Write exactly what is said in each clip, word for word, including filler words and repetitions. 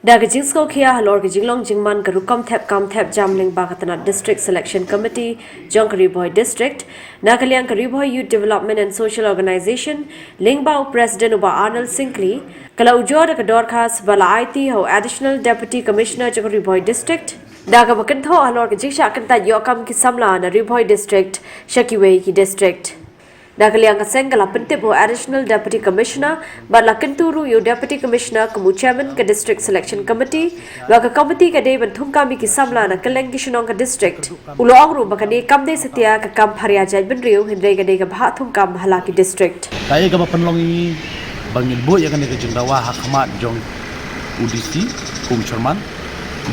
Da ka jingsngewkhia halor ka jinglong jingman ka rukom thep kam thep jam lyngba ka tnat District Selection Committee jong ka Ri Bhoi District, na ka liang ka Ri Bhoi Youth Development and Social Organization, lyngba u President u Bah Arnold Syngkli, ka la ujor da ka dorkhas ba la aiti ha u Additional Deputy Commissioner jong ka Ri Bhoi District, da kaba kynthoh halor ka jingshah kyntait ïoh kam ki samla na Ri Bhoi District sha kiwei ki district. Na ka liang ka seng ka la pyntip ha u Additional Deputy Commissioner bad la kyntu ruh ïa u Deputy Commissioner kum u Chairman ka District Selection Committee, ba ka committee ka dei ban thungkam ïa ki samla na kylleng ki shnong ka district. U la ong ruh ba kane kam dei satia ka kam pharia jaitbynriew, hynrei ka dei ka bhah thungkam ha la ki district. Kaei kaba pynlong ïa ngi ba ngin buh ïa kane ka jingdawa ha khmat jong u D C kum u Chairman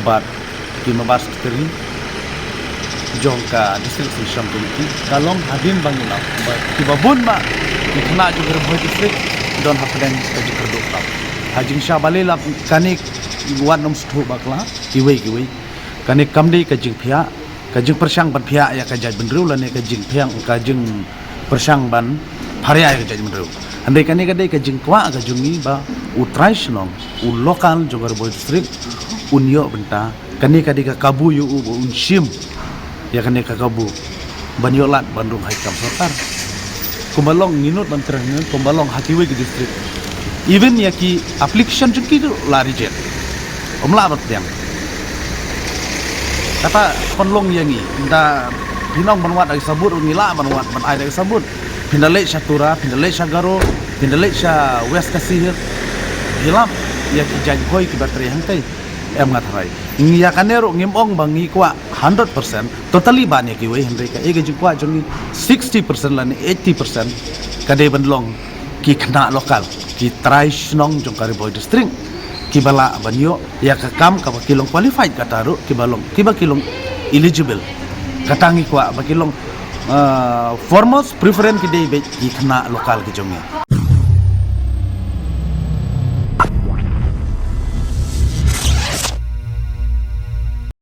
bad ki Member Secretary jong ka District Selection Committee, ka long hadien ba ngi la ba kiba bun ba ki khynnah jong ka Ri Bhoi District don hapdeng ka jingkyrduh ka. Ha jingshah balei la kane wat nym sngewthuh bakla kiwei kiwei. Kane kam dei ka jingphiah, ka jingpyrshang ban phiah ïa ka jaitbynriew lane ka jingphiah, ka jingpyrshang ban pharia ïa ka jaitbynriew. Hynrei kane ka dei ka jingkwah ka jong ngi ba u trai shnong, u local jong ka Ri Bhoi District un ïoh bynta. Kane ka dei ka kabu ïa u ba un shim ïa kane ka kabu ban ïoh lad ban rung ha ki kam sorkar. Kumba long ngi nud ban kren, kumba long ha kiwei ki district, even ïa ki application jong ki ruh la reject. Ym lah ban pdiang. Kata pynlong ïa ngi, da phin ong ban wad da ki sabut ruh ngi lah ban wad ban ai da ki sabut. Phin da leit sha Tura, phin da leit sha Garo, phin da leit sha West Khasi Hills, phi lap ïa ki jaiñkhoi kiba trei hangtei. Em, nga tharai ngi ïa kane ruh ngim ong ba ngi kwah hundred percent totally ban ïa kiwei, hynrei kaei ka jingkwah jong ngi, sixty percent lane eighty percent ka dei ban long ki khynnah local, ki trai shnong jong ka Ri Bhoi District, kiba lah ban ïoh ïa ka kam kaba ki long qualified, kata ruh kiba long, kiba ki long eligible. Kata ngi kwah ba ki long, ah, foremost preference ki dei beit ki khynnah local ki jong ngi.